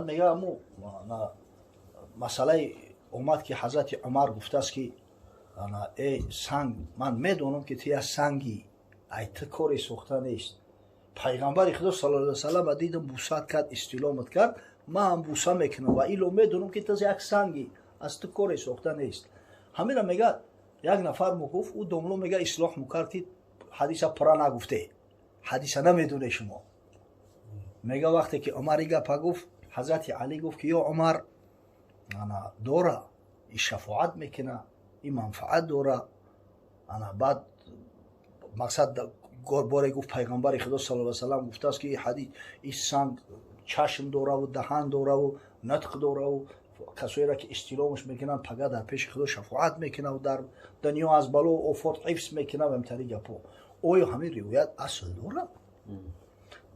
Ҳазрат мега, аму масъалаи омад, ки ҳазрати Умар гуфтааст, ки эй санг, ман медонам, ки ту як санги, ай ту коре сохта нест. Пайғамбари Худо саллаллоҳу алайҳи васаллам дидам, бусат кард, истиломат кард, ман ҳам буса мекунам ва ило медонам, ки ту як санги, аз ту коре сохта нест. Ҳамина мега, як нафар мо гуфт, ӯ домло мега, ислоҳ мукард, ки ҳадиса пурра нагуфте, ҳадиса намедоне шумо. Мега, вақте ки Умар и гапа гуфт, ҳазрати Алӣ гуфт, ки ё Умар, ана дора, и шафоат мекуна, и манфаат дора. Ана баъд мақсад боре гуфт, пайғамбари Худо саллаллоҳу алайҳи васаллам гуфтааст, ки ҳадис, и санг чашм дораву даҳан дораву нутқ дораву касоеро, ки истиломаш мекунанд, пага дар пеши Худо шафоат мекунаву дар дунё аз бало офот ҳифз мекунав. Амтари гапо, оё ҳамин ривоят асл дорад?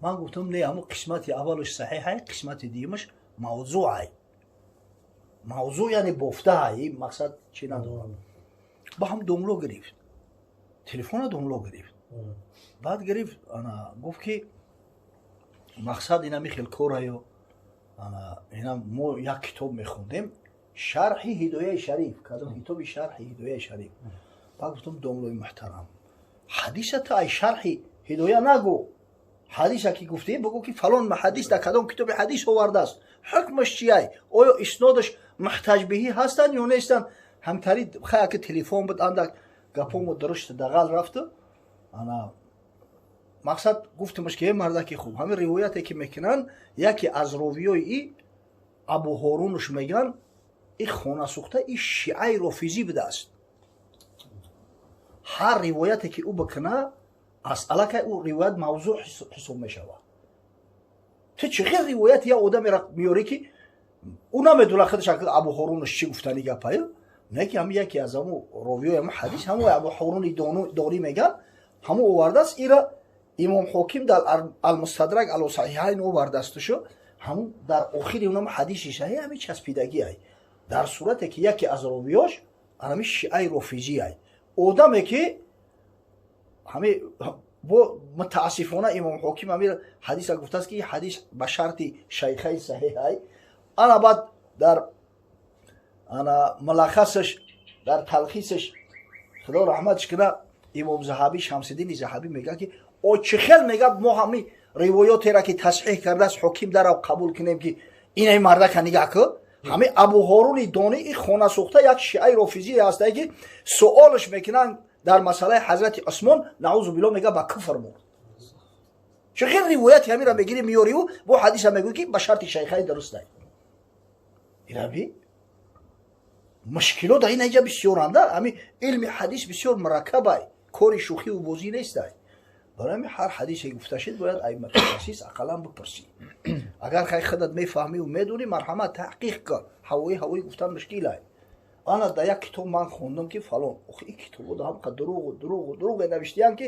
Ман гуфтам, не, ҳамун қисмати аввалаш саҳиҳай, қисмати дуюмаш мавзӯъай. Мавзӯъ яъне бофтаай, мақсад чӣ надорад. Ба ҳам домло гирифт телефона, домло гирифт, баъд гирифт, ана гуфт, ки мақсад инами хел кораю, ана ина мо як китоб мехондем, Шарҳи Ҳидояи Шариф, кадом китоби Шарҳи Ҳидояи Шариф. Баъд гуфтам, домлои муҳтарам, ҳадиса ту ай Шарҳи Ҳидоя нагӯ, ҳадиса ки гуфтӣ, бигӯ, ки фалон ҳадис дар кадом китоби ҳадис овардааст, ҳукмаш чияй, оё иснодаш муҳтаҷбиҳӣ ҳастанд ё нестанд. Ҳамтари хая ки телефон буд, андак гапомо дурушт дағал рафту. Ана мақсад гуфтамаш, ки э мардаки хуб, ҳамин ривояте ки мекунанд, яке аз ровиёи и Абу Ҳорунуш меган, и хонасӯхта, и шиаи рофизӣ будааст. Ҳар ривояте ки ӯ бикуна, аз аллакай ӯ ривоят мавзӯъ ҳисоб мешавад. Ту чӣ хел ривояти як одамеро меёрӣ, ки ӯ намедона худаш Абу Ҳорунуш чӣ гуфтани гапаю, не ки ҳами яке аз ҳаму ровиёи ҳаму ҳадис, ҳаму Абу Ҳоруни Дорӣ меган, ҳаму овардааст. Ира имом Ҳоким дар Алмустадрак ало Саҳиҳайн овардаастушу ҳамун дар охири унам ҳадиси саҳиҳ ҳами часпидагӣ ай, дар сурате ки яке аз ровиёш ҳами шиаи рофизӣ ай, одаме ки ҳами бо мутаассифона имом Ҳоким ҳами ҳадиса гуфтааст, ки ҳадис ба шарти шайхаи саҳиҳ ай. Ана баъд дар ана мулахасаш, дар талхисаш, Худо раҳматш куна, имом Заҳабӣ, Шамсиддини Заҳабӣ мега, ки о чӣ хел мега, мо ҳами ривоётера, ки тасҳиҳ кардааст ҳоким, дарав қабул кунем, ки инаи мардака нигаҳ ку, ҳами Абу Ҳоруни Донӣ, и хонасӯхта, як шиаи рофизие ҳастае, ки суолаш мекунанд дар масъалаи ҳазрати Усмон, наузу билло, мега, ба куфр мурд. Чӣ хел ривояти ҳамира мегирӣ, меёриву бо ҳадиса мегӯӣ, ки ба шарти шайхаи дурустай? Ираби мушкилот дар ин аҷа бисёранда. Ҳами илми ҳадис бисёр мураккабай, кори шӯхиву бозӣ нестай. Барои ҳами ҳар ҳадисе гуфта шид, бояд ай мутахассис ақаллан бипурсӣ. Агар хай худат мефаҳмиву медонӣ, марҳамат, таҳқиқ кун. Ҳавои ҳавои гуфтан мушкилай. Ана дар як китоб ман хондам, ки фалон, охи ин китобо да ҳамқа дурӯғу дурӯғу дурӯғе навиштиян, ки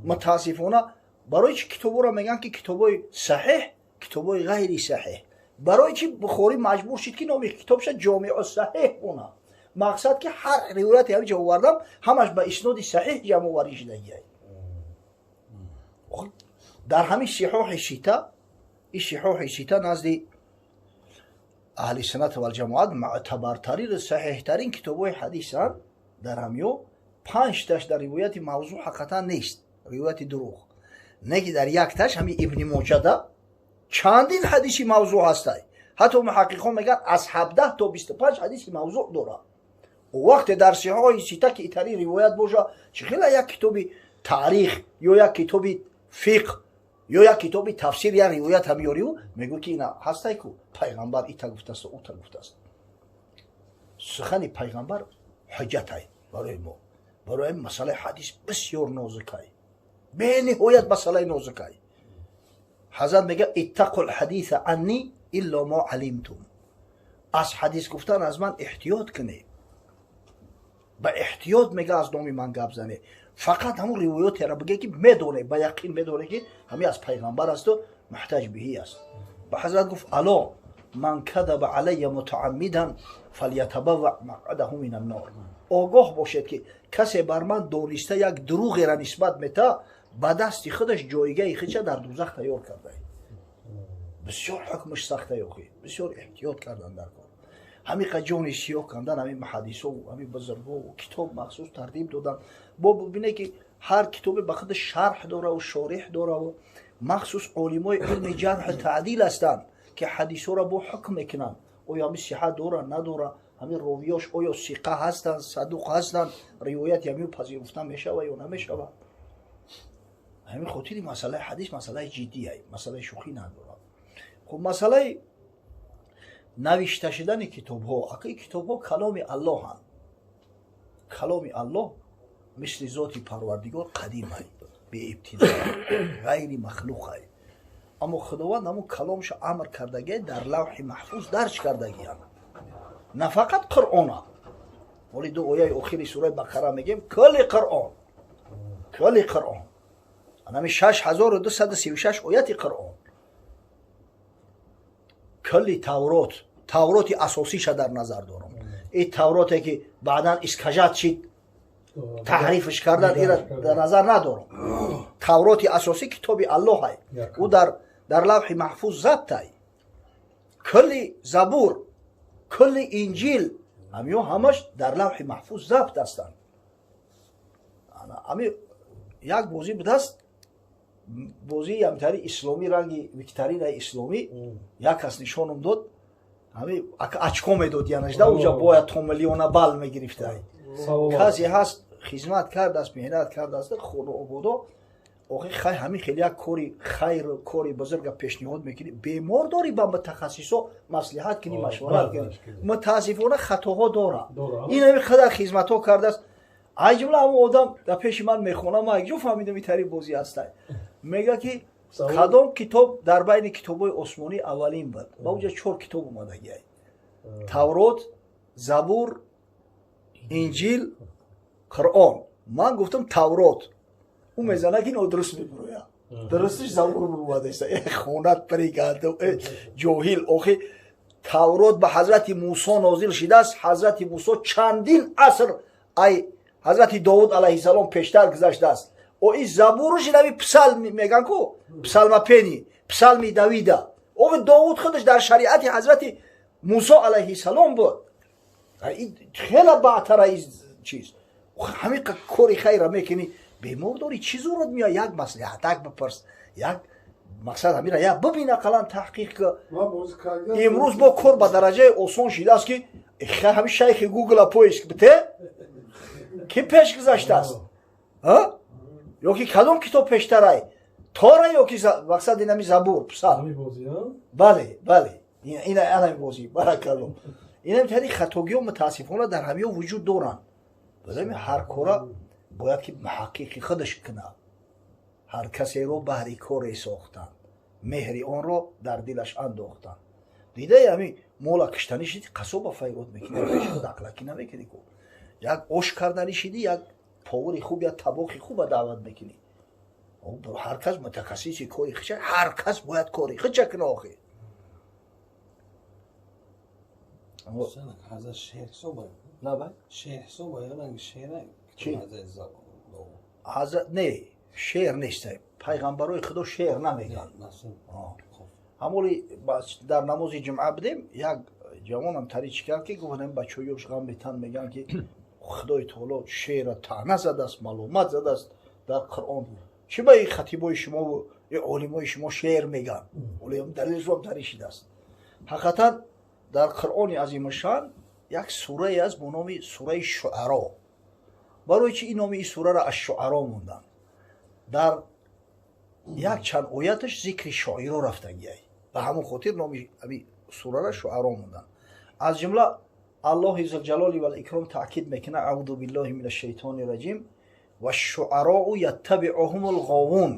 мутаассифона барои чи китоборо мегӯянд, ки китобои саҳеҳ, китобои ғайри саҳеҳ? Барои чи Бухорӣ маҷбур шид, ки номи китобша Ҷомиу Саҳеҳ бона? Мақсад, ки ҳар ривояте ҳамиҷа овардам, ҳамаш ба исноди саҳеҳ ҷамъоварӣ шудагиай. Дар ҳамин Сиҳоҳи Сита, ин Сиҳоҳи Сита назди аҳли суннат валҷамоат мӯътабартарин, саҳеҳтарин китобҳои ҳадисанд. Дар ҳамё панҷташ дар ривояти мавзӯъ ҳақиқатан нест, ривояти дурӯғ не, ки дар якташ, ҳами Ибни Моҷада, чандин ҳадиси мавзӯъ ҳастай. Ҳатто муҳаққиқон мегӯянд, аз 17 то 25 ҳадиси мавзӯъ дорад. Вақте дар Сиҳоҳи Сита, ки итари ривоят боша, чӣ хела як китоби таърих ё як китоби фиқҳ ё як китоби тафсир як ривоят ҳам ёриву мегӯ, ки ина ҳастай ку, пайғамбар ита гуфтааст, ута гуфтааст? Сухани пайғамбар ҳуҷҷатай барои мо. Барои масъалаи ҳадис бисёр нозукай, бениҳоят масъалаи нозукай. Ҳазрат мега: «Иттақу лҳадиса анни илло мо алимтум». Аз ҳадис гуфтан аз ман эҳтиёт кунед, ба эҳтиёт, мега, аз номи ман гап зане, фақат ҳамун ривоётеро биге, ки медоне, ба яқин медоне, ки ҳами аз пайғамбар асту муҳтаҷ биҳӣ аст. Ба ҳазрат гуфт: «Ало, ман кадаба алайя мутааммидан фалятабавва мақъадаҳу мин аннор». Огоҳ бошед, ки касе бар ман дониста як дурӯғеро нисбат мета, ба дасти худаш ҷойгаи худша дар дузах тайёр карда. Бисёр ҳукмаш сахта ёхи, бисёр эҳтиёт кардан дар кор. Ҳамиқа ҷони сиёҳ кандан, ҳамин муҳаддисо, ҳамин бузурго китоб махсус тартиб додан. Бо бибине, ки ҳар китобе ба худ шарҳ дораву шореҳ дораву махсус олимои илми ҷарҳу таъдил ҳастанд, ки ҳадисҳоро бо ҳукм мекунанд: оё ҳамин сиҳат дора, надора, ҳамин ровиёш оё сиқа ҳастанд, садуқ ҳастанд, ривояти ҳамин пазируфта мешава ё намешава. Ҳамин хотири масъалаи ҳадис масъалаи ҷиддия, масъалаи шӯхӣ надорад. Хуб, масъалаи навишта шудани китобҳо. Акаи, китобҳо каломи Аллоҳанд. Каломи Аллоҳ мисли зоти Парвардигор қадимай, беибтидо, ғайри махлуқай. Аммо Худованд ҳамун каломшо амр кардагия, дар Лавҳи Маҳфуз дарҷ кардагиянд. На фақат Қуръона, воли ду ояи охири сураи Бақара мегем, кулли Қуръон, кулли Қуръон, анами 6236 ояти Қуръон, кулли Таврот, Тавроти асосиша дар назар дорам. И Тавроте, ки баъдан искажать шид, таҳрифш кардан, ира дар назар надорам. Тавроти асосӣ китоби Аллоҳай, ӯ дар Лавҳи Маҳфуз забтай. Кулли Забур, кулли Инҷил, ҳамиҳо ҳамаш дар Лавҳи Маҳфуз забт ҳастанд. Ами як бозӣ будааст, бозии ҳамтари исломӣ, ранги викторинаи исломӣ. Як кас нишонам дод, ҳами очко медод, янажда уҷа бояд то миллиона балл мегирифтай. Касе ҳаст, хизмат кардааст, меҳнат кардааст, хонободо. Охи, хай, ҳамин хеле як кори хайр, кори бузурга пешниҳод мекунӣ, бемор дорӣ, ба мутахассисо маслиҳат кунӣ, машварат кунӣ. Мутаассифона, хатоҳо дора. Ин ҳамин қадар хизматҳо кардааст. Ай ҷумла ҳамон одам дар пеши ман мехонам, ман якҷо фаҳмидам, итари бозӣ ҳастай. Мега, ки кадом китоб дар байни китобҳои осмонӣ аввалин буд? Ба уҷа чор китоб омадагиай: Таврот, Забур, Инҷил, Қуръон. Ман гуфтам Таврот. Ӯ мезана, ки нодуруст мебуроя, дурустиш Забур бурумадаиста. Э, хонат паригаду, э ҷоҳил! Охи, Таврот ба ҳазрати Мусо нозил шидааст. Ҳазрати Мусо чандин аср ай ҳазрати Довуд алайҳиссалом пештар гузаштааст. О, и Забуруш инави псалм меган ку, псалмопение, псалми Давида. Охи, Довуд худаш дар шариати ҳазрати Мусо алайҳиссалом буд. Хела баътара чиз. Ҳамин кори хайра мекунӣ, бемор дорӣ, чӣ зурат меояд? Як маслиҳатак бипурс, як мақсад ҳамира як бибин, ақаллан таҳқиқ ка. Имрӯз бо кор ба дараҷаи осон шидааст, ки ҳамин шайхи Гугла поиск бите, ки пеш гузаштааст ё ки кадом китоб пештарай, Тора ё ки мақсад инами Забур, псалм. Бале, инами бозӣ, баракалло. Инами тари хатогиҳо мутаассифона дар ҳамиҳо вуҷуд доранд. Барои ҳар кора бояд ки муҳаққиқи худаш кунад. Ҳар касеро баҳри коре сохтанд, меҳри онро дар дилаш андохтанд. Дидаи, ҳами мола киштанӣ шиди, қасоба файрод мекунӣ, пеши худ ақлакӣ намекунӣ ку. Як ош карданӣ шиди, як повари хуб, як табохи хуба даъват мекунӣ. Ҳар кас мутахассиси кори хича, ҳар кас бояд кори хича куна охи. Не, шеър нест, пайғамбарои Худо шеър намегӯянд. Ҳамоли дар намози ҷумъа будем, як ҷавонам тари чӣ кард, ки гуфт: бачаҳо ёш ғам метан, мегӯянд, ки Худои таоло шеъра таъна задааст, маломат задааст дар Қуръон. Чӣ ба ин хатибои шумову олимои шумо шеър мегӯянд? Далелшуам тари шидааст. Ҳақиқатан, дар Қуръони азимушшаън як сурае аст бо номи сураи Шуаро. Барои чи ин номи ин сураро аз Шуаро монданд? Дар як чанд ояташ зикри шоиро рафтагиай, ба ҳамон хотир номи ами сурара Шуаро монданд. Аз ҷумла Аллоҳи зулҷалоли валикром таъкид мекунад: аъузу биллоҳи мин ашшайтони раҷим, вашшуароу яттабиъуҳум лғовун,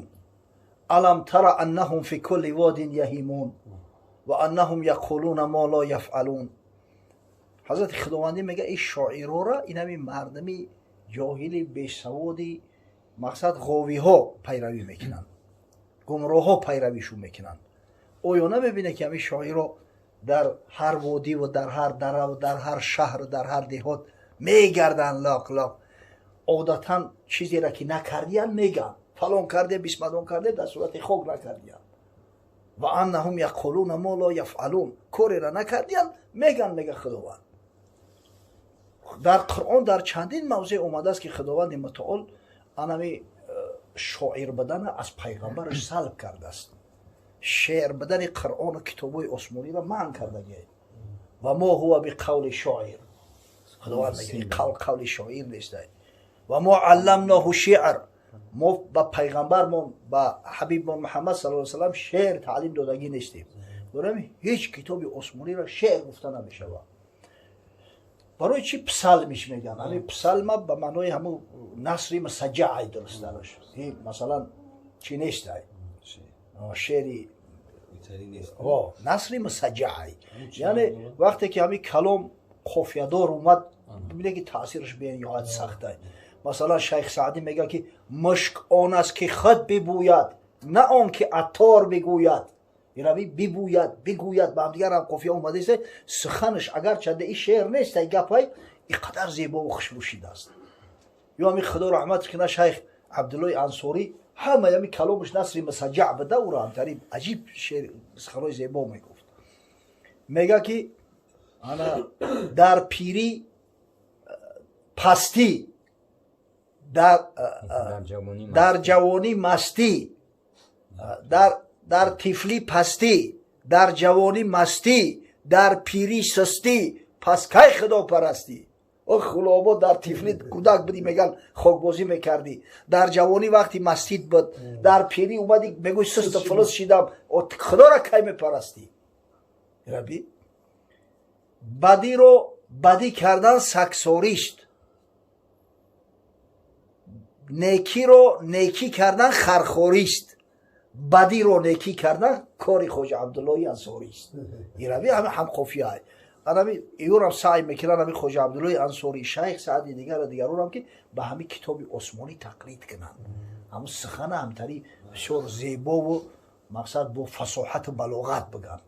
алам тара аннаҳум фи кулли водин яҳимун ва аннаҳум яқулуна мо ло яфъалун. Ҳазрати Худовандӣ мега, ин шоирора инами мардами ҷоҳили бесаводи, мақсад ғовиҳо пайравӣ мекунанд, гумроҳҳо пайравишон мекунанд. Оё намебинед, ки ҳамин шоиро дар ҳар водиву дар ҳар дараву дар ҳар шаҳру дар ҳар деҳот мегарданд лоқ лоқ? Одатан чизеро ки накардиянд мегӯянд: фалон карде, бисмадон карде, дар сурати хок накардиянд. Ва аннаҳум яқулуна мо ло яфъалун, корера накардиян меган, мега Худованд. Дар Қуръон дар чандин мавзеъ омадааст, ки Худованди Мутаол анами шоир будана аз пайғамбараш салб кардааст. Шеър будани Қуръону китобҳои осмониро манъ кардагиай. Ва мо ҳува биқавли шоир, Худованд мега, ин қавл қавли шоир нестай. Ва мо алламнаҳу шиър, мо ба пайғамбармон, ба ҳабибмон Муҳаммад саллаллоҳу алайҳи васаллам шеър таълим додагӣ нестем. Барои ҳеҷ китоби осмониро шеър гуфта намешавад. Барои чӣ псалмиш мегӯянд? Ҳамин псалма ба маънои ҳамун насри мусаҷҷаъ дурустараш, масалан, чӣ нестай, шеъри насри мусаҷҷаъ, яъне вақте ки ҳамин калом қофиядор омад, бибине ки таъсираш бениҳоят сахтай. Масалан, Шайх Саъдӣ мегӯяд, ки мушк он аст, ки худ бибӯяд, на он ки аттор бигӯяд. Ирави бибӯяд, бигӯяд, ба ҳамдигар ҳам қофия омадааст. Суханаш агарчанде и шеър нест, ай гапай и қадар зебову хушбӯшидааст. Ё ҳамин, Худо раҳмат кунад, Шайх Абдуллои Ансорӣ, ҳамаи ҳамин каломаш насри мусаҷҷаъ буда, уро ҳамтари аҷиб шеър, суханои зебо мегуфт. Мега, ки ана дар пирӣ пастӣ, дар ҷавонӣ мастӣ, дар тифлӣ пастӣ, дар ҷавонӣ мастӣ, дар пирӣ сустӣ, пас кай худопарастӣ? О хулобо, дар тифлӣ кӯдак будӣ, меган, хокбозӣ мекардӣ, дар ҷавонӣ вақти мастит буд, дар пирӣ омадӣ, мегӯй, сусту фулус шидам, худоро кай мепарастӣ? Раби бадиро бадӣ кардан сагсорист, некиро некӣ кардан хархорист, бадиро некӣ кардан кори Хоҷа Абдуллои Ансорист. Ирави ҳами ҳамқофия. Анами юрам саъй мекунанд, ҳами Хоҷа Абдуллои Ансорӣ, Шайх Саъди, дигара дигаронам, ки ба ҳами китоби осмонӣ тақлид кунанд, ҳамун сухана ҳамтари бисёр зебову, мақсад, бо фасоҳату балоғат биган.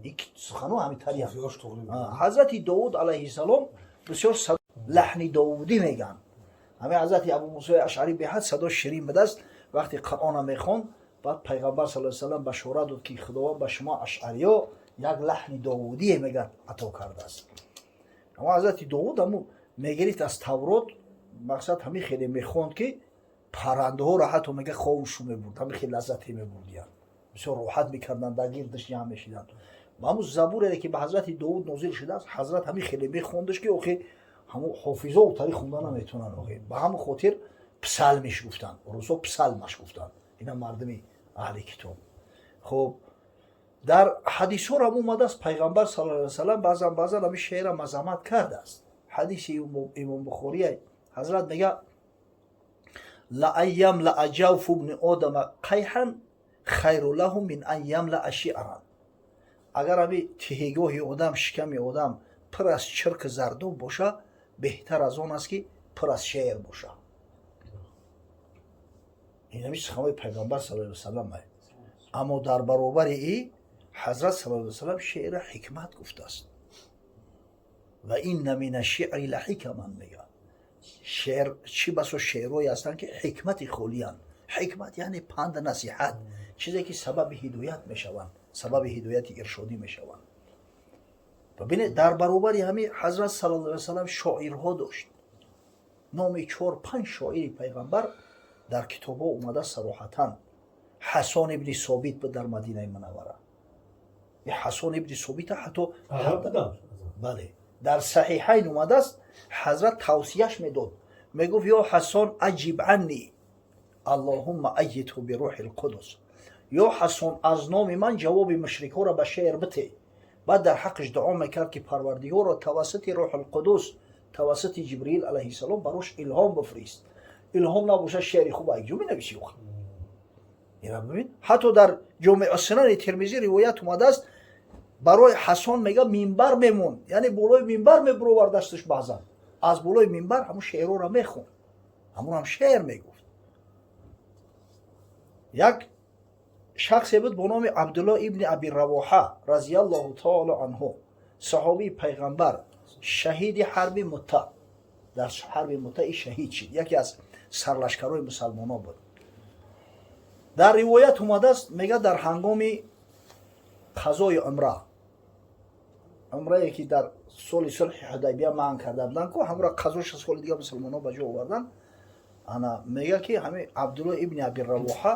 Ин сухано ҳамитари. Ҳазрати Довуд алайҳиссалом бисёр лаҳни довудӣ меган. Ҳамин ҳазрати Абу Мусои Ашъарӣ беҳад садо ширин будааст вақте Қуръона мехонд. Баъд Пайғамбар саллаллоҳу алайҳи васаллам башорат дод, ки Худованд ба шумо ашъариё як лаҳни довудие, мегӯяд, ато кардааст. Аммо ҳазрати Довуд ҳаму мегирифт аз Таврот, мақсад, ҳамин хеле мехонд, ки паррандаҳоро ҳатто, мега, ховушу мебурд, ҳамин хеле лаззате мебурдиянд, бисёр роҳат мекарданд, дар гирдаш ҷамъ мешиданд. Ва ҳамун Забуре, ки ба ҳазрати Довуд нозил шудааст, ҳазрат ҳамин хеле мехондаш, ки охи ҳамун ҳофизо тари хонда наметавонанд. Охи ба ҳамун хотир псалмиш гуфтанд, русо псалмаш гуфтанд, ина мардуми аҳли китоб. Хуб, дар ҳадисҳорам омадааст, Пайғамбар саллаллоҳу алайҳи васаллам баъзан баъзан ҳамин шеъра мазаммат кардааст. Ҳадиси Имом Бухория, ҳазрат мега: لأن يملأ جوف ابن آدم قيحا خير له من أن يملأ شعرا. Агар ҳами тиҳигоҳи одам, шиками одам пур аз чирк зардоб боша, беҳтар аз он аст, ки пур аз шеър боша. Ин ҳами суханои Пайғамбар саллаллоҳу алайҳи васаллам. Аммо дар баробари и ҳазрат саллаллоҳу алайҳи васаллам шеъра ҳикмат гуфтааст. Ва инна мина шиъри ла ҳикаман, мега. Шеър чӣ басо шеърҳое ҳастанд, ки ҳикмати холиянд. Ҳикмат яъне панда, насиҳат, чизе ки сабаби ҳидоят мешаванд, сабаби ҳидояти иршодӣ мешаванд. Ва бинед, дар баробари ҳамин ҳазрат саллаллоҳу алайҳи васаллам шоирҳо дошт. Номи чор панҷ шоири Пайғамбар дар китобҳо омада сароҳатан. Ҳасон ибни Собит буд дар Мадинаи Мунаввара. Ҳасон ибни Собита ҳатто, бале, дар Саҳиҳайн омадааст, ҳазрат тавсияш медод, мегуфт: «Ё Ҳасон, أجب عني، اللهم أيده بروح القدس». Ё Ҳасон, аз номи ман ҷавоби мушрикҳоро ба шеър бите. Баъд дар ҳаққаш дуо мекард, ки Парвардигорро тавассути Рӯҳулқудус, тавассути Ҷибриил алайҳиссалом барош илҳом бифирист. Илҳом набошад, шеъри хуб айҷо менависӣ? Бибин, ҳатто дар Ҷомеъ Сунани Термизӣ ривоят омадааст, барои Ҳасон, мега, минбар мемонд, яъне болои минбар мебуровард дасташ, баъзан аз болои минбар ҳамун шеърҳоро мехонд, ҳамунам шеър мегуфт. Як шахсе буд бо номи Абдулло ибни Аби Равоҳа разияллоҳу таоло анҳу, саҳобии Пайғамбар, шаҳиди ҳарби Мута. Дар ҳарби Мута и шаҳид шид, яке аз сарлашкарҳои мусалмонон буд. Дар ривоят омадааст, мега, дар ҳангоми Қазои умра, умрае ки дар соли сулҳи Ҳудайбия манъ карда буданд ку, ҳамура қазоша соли дига мусулмонҳо ба ҷо овардан. Ана мега, ки ҳамин Абдулло ибни Аби Равоҳа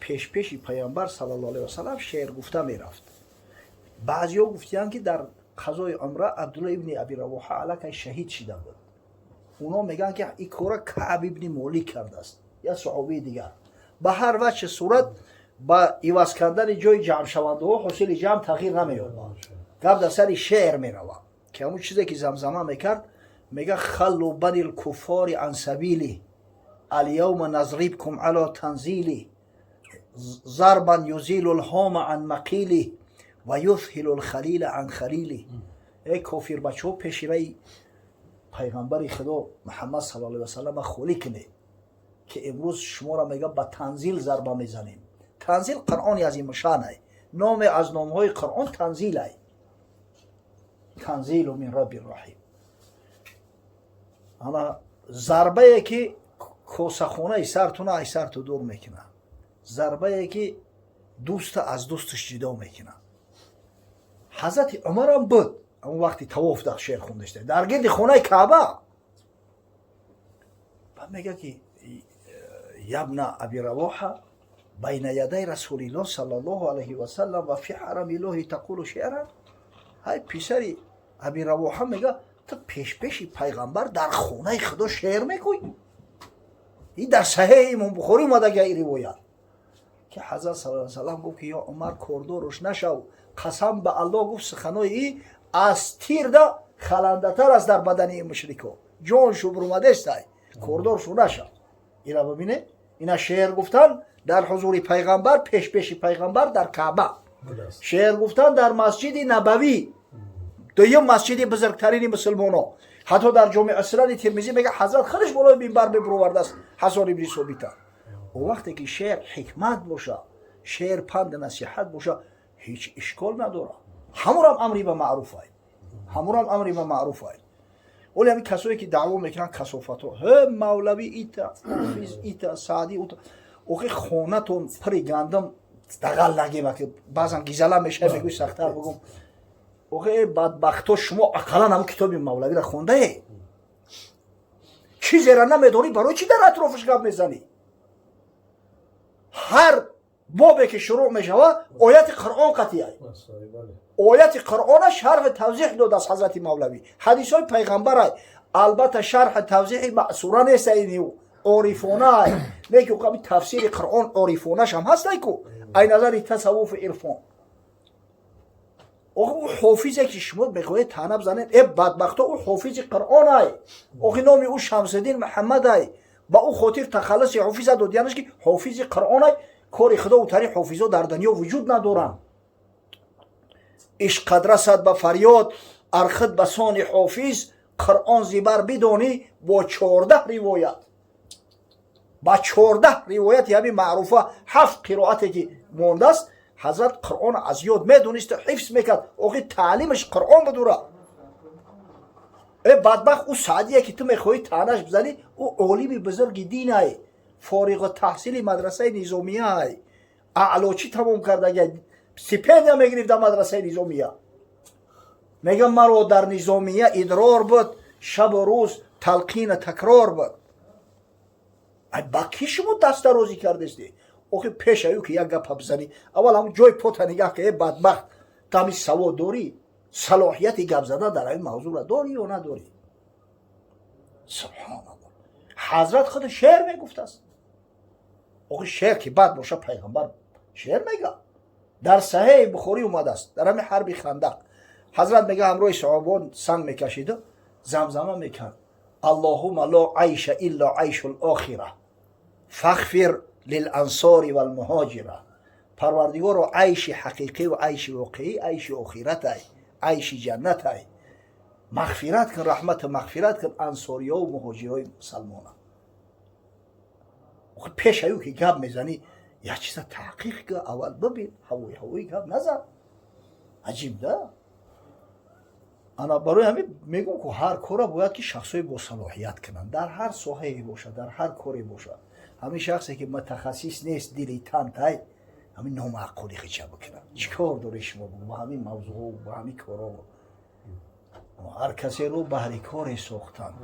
пешпеши Пайғамбар саллаллоҳу алайҳи васалам шеър гуфта мерафт. Баъзиҳо гуфтиянд, ки дар қазои умра Абдулло ибни Аби Равоҳа аллакай шаҳид шида буд. Оно мегӯянд, ки ин кора Каъб ибни Молик кардааст, як саҳобии дигар. Ба ҳар ваҷҳи сурат, ба иваз кардани ҷои ҷамъшавандаҳо ҳосили ҷамъ тағйир намеёбад. Гап дар сари шеър меравад, ки ҳамун чизе ки замзама мекард, мега: "خلوا بني الكفار عن سبيلي، اليوم نضربكم على تنزيلي، ضربا يزيل الهام عن مقيلي ويذهل الخليل عن خليلي". Эй кофирбачаҳо, пеши раи Пайғамбари Худо Муҳаммад саллаллоҳу алайҳи васаллама холӣ кунед, ки имрӯз шуморо, мега, ба танзил зарба мезанем. Танзил Қуръони азимушшаънай, номе аз номҳои Қуръон танзилай. تنزيل من رب رحيم. Ана зарбае, ки косахонаи сартуна ай сарту дур мекунад, зарбае, ки дӯста аз дӯсташ ҷидо мекунад. Ҳазрати Умарам буд он вақти тавоф дар шеър хондашта дар гирди хонаи Каъба. Ба мега, ки يا ابن أبي رواحة، بين يدي رسول الله صلى الله عليه وسلم وفي حرم الله تقول شعرا. Ҳай писари Аби Равоҳа, мега, ту пешпеши Пайғамбар дар хонаи Худо шеър мегӯй? И дар Саҳеҳи Имом Бухорӣ омадага и ривоят, ки ҳазрат сал салам гуфт, ки ё Умар, кордорош нашав, қасам ба Аллоҳ, гуфт, суханои и аз тирда халандатар аст дар бадани ин мушрико, ҷоншу бурумадестай, кордоршу нашав. Ира бибине, ина шеър гуфтан дар ҳузури Пайғамбар, пешпеши Пайғамбар дар Каъба, шеър гуфтан дар Масҷиди Набавӣ, дуюм масҷиди бузургтарини мусулмоно. Ҳатто дар Ҷомеъ Сунани Термизӣ мега, ҳазрат худаш болои минбар мебуровардааст Ҳасан ибни Собита. О вақте ки шеър ҳикмат боша, шеър панду насиҳат боша, ҳеҷ ишкол надорад. Ҳамурам амри ба маъруфай, ҳамурам амри ба маъруфай. Оли ҳамин касое, ки даъво мекунанд, касофатҳо, ҳе мавлавӣ ита, ҳофиз ита, Саъдӣ ута, охи хонатон пири гандум дағал нагема, ки баъзан гизала мешавӣ, мегӯи сахтар бугум. Охи бадбахто, шумо ақаллан ҳамн китоби мавлавиро хондае? Чизера намедонӣ, барои чӣ дар атрофаш гап мезанӣ? Ҳар бобе ки шурӯъ мешавад, ояти Қуръон қатъияй, ояти Қуръона шарҳи тавзеҳ додааст ҳазрати мавлавӣ, ҳадисҳои пайғамбарай. Албатта, шарҳи тавзеҳи маъсура неста, ини орифонаай, не ки тафсири Қуръон орифонашам ҳастай ку, ай назари тасаввуфу ирфон. Охи ӯ ҳофизе, ки шумо мехоҳед таъна бизанед, э бадбахто, ӯ ҳофизи Қуръонай. Охи номи ӯ Шамсиддин Муҳаммадай, ба ӯ хотир тахаллуси ҳофиза додиянаш, ки ҳофизи Қуръонай. Кори Худо утари ҳофизо дар дунё вуҷуд надоранд. Ишқат расад ба фарёд, архид ба сони ҳофиз, Қуръон зибар бидонӣ бо 14 ривоят, ба 14 ривояти ҳамин маъруфа, ҳафт қироате ки мондааст. Ҳазрат Қуръон аз ёд медонисту ҳифз мекард. Охи таълимаш Қуръон будура. Э бадбахт, ӯ Саъдие, ки ту мехоҳӣ таънаш бизанӣ, ӯ олими бузурги динай, фориғу таҳсили мадрасаи низомияй, аълочӣ тамом кардага, стипендия мегирифт дар мадрасаи низомия. Мегам, маро дар низомия идрор буд, шабу рӯз талқина такрор буд. Ай ба кӣ шумо дастдарозӣ кардестӣ? Охи пешаю ки як гапа бизанӣ, аввал ҳамн ҷои пота нигаҳ ки, э бадбахт, ту ҳамин савод дорӣ, салоҳияти гап задан дар ҳамин мавзӯъра дорӣ ё надорӣ? Субҳоналлоҳ, ҳазрат худ шеър мегуфтааст. Охи шеър ки бад боша, Пайғамбар шеър мега? Дар Саҳеҳи Бухорӣ омадааст, дар ҳамин ҳарби Хандақ ҳазрат мега, ҳамроҳи саҳобон санг мекашиду замзама мекард: "اللهم لا عيش إلا عيش الآخرة، فاغفر للأنصار والمهاجر". Парвардигоро, айши ҳақиқиву айши воқеӣ айши охиратай, айши ҷаннатай, мағфират кун, раҳмату мағфират кун ансориёву муҳоҷирои мусалмона. Пешаю ки гап мезанӣ, як чиза таҳқиқ ка, аввал бибин, ҳавои ҳавои гап назан. Аҷиб да. Ана барои ҳамин мегӯм, ку ҳар кора бояд ки шахсҳои босалоҳият кунанд, дар ҳар соҳае бошад, дар ҳар коре бошад. Ҳамин шахсе, ки мутахассис нест, дилитантай. Ҳамин номаъқули хича бикунад. Чӣ кор дорӣ шумо ба ҳамин мавзӯъ, ба ҳамин коро? Ҳар касеро баҳри коре сохтанд,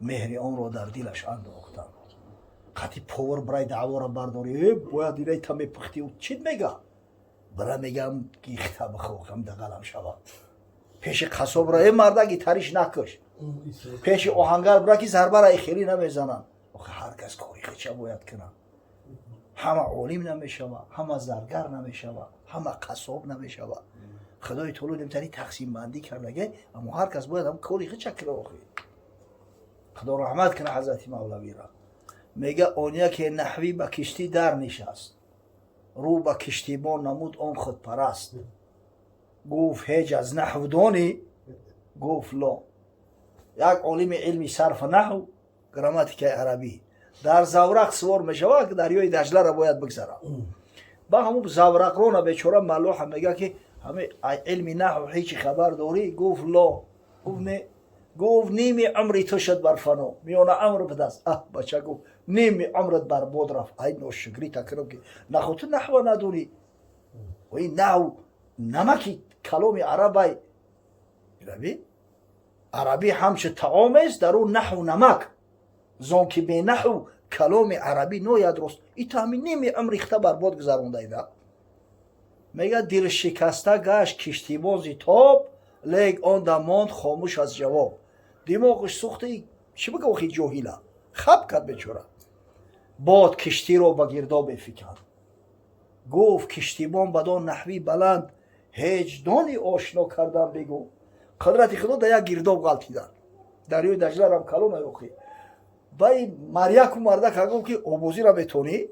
меҳри онро дар дилаш андохтанд. Қати повар барай даъвора бардорӣ, э бояд инай та мепухтӣ, чит мега, бара мегам, гихта бихохам, дағалам шавад. Пеши қассобра: «Э мардаги, тариш накуш». Пеши оҳангар бира, ки зарбара хелӣ намезананд. Охи, ҳар кас кори хича бояд кунад. Ҳама олим намешава, ҳама заргар намешава, ҳама қассоб намешава. Худои таоло немтари тақсимбандӣ кардаге, аммо ҳар кас бояд ҳам кори хича кунад. Охи, Худо раҳмат кунад ҳазрати Мавлавира. Мега: он яке наҳвӣ ба киштӣ дар нишаст, рӯ ба киштибон намуд он худпараст. Гуфт: «Ҳеҷ аз наҳв донӣ?» Гуфт: «Ло». Як олими илми сарфу наҳв, грамматикаи арабӣ, дар заврақ сувор мешавад, дарёи Даҷлара бояд бигзарад. Ба ҳамун заврақрона бечора маллоҳа мега, ки ҳами илми наҳв ҳечи хабар дорӣ? Гуфт: «Ло». Гуфт: «Не». Гуфт: «Ними умри ту шуд бар фано, миёна умр бидаст». Аҳ, бача, гуфт, ними умрат бар бод рафт. Ай ношукрӣ такром, ки нахо ту наҳва надонӣ. Ин наҳв намаки каломи арабай. Раби арабӣ ҳамчу таомест, дар ӯ наҳв намак, зон ки бенаҳв каломи арабӣ нояд рост. И ту ҳамин ними умри хита бар бод гузарондаида. Мега: дилшикаста гашт киштибози тоб, лек он дам монд хомӯш аз ҷавоб. Димоғаш сӯхта, чӣ бигӯ? Охи, ҷоҳила хаб кард бечора. Бод киштиро ба гирдобе фиканд. Гуфт киштибон бадон наҳвӣ баланд: «Ҳеҷ дони ошно кардан бигӯ?» Қудрати Худо, дар як гирдоб ғалтидан. Дарёи Даҷларам калона. Охи, баи маряку мардака гуфт, ки обозира метонӣ?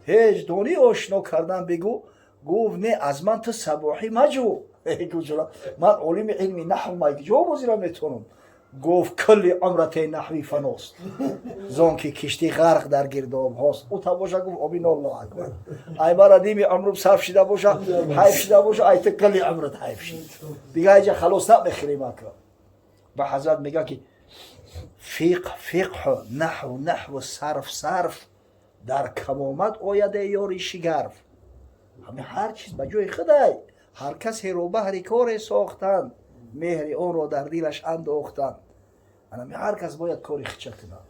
«Ҳеҷ донӣ ошно кардан бигӯ?» Гуфт: «Не, аз ман ту сабоҳӣ маҷӯ, ман олими илми наҳв май, ҷо обозира метонам?» Гуфт: «Кулли умрате наҳви фаност, зон ки киштӣ ғарқ дар гирдобҳост». Ӯ табоша гуфт: «Омин, Аллоҳ акбар, ай мара ними умрум сарф шида боша, ҳайф шида боша, ай ту кулли умрат ҳайф шид. Дига айҷа халос намехӯрем». Ака, ба ҳазрат мега, ки фиқҳ фиқҳ, наҳв наҳву, сарф сарф, дар камомат ояде ёри шигарф. Ҳами ҳар чиз ба ҷои худай. Ҳар касеро баҳри коре сохтанд, меҳри онро дар дилаш андохтанд. Анами ҳар кас бояд кори хича кунад.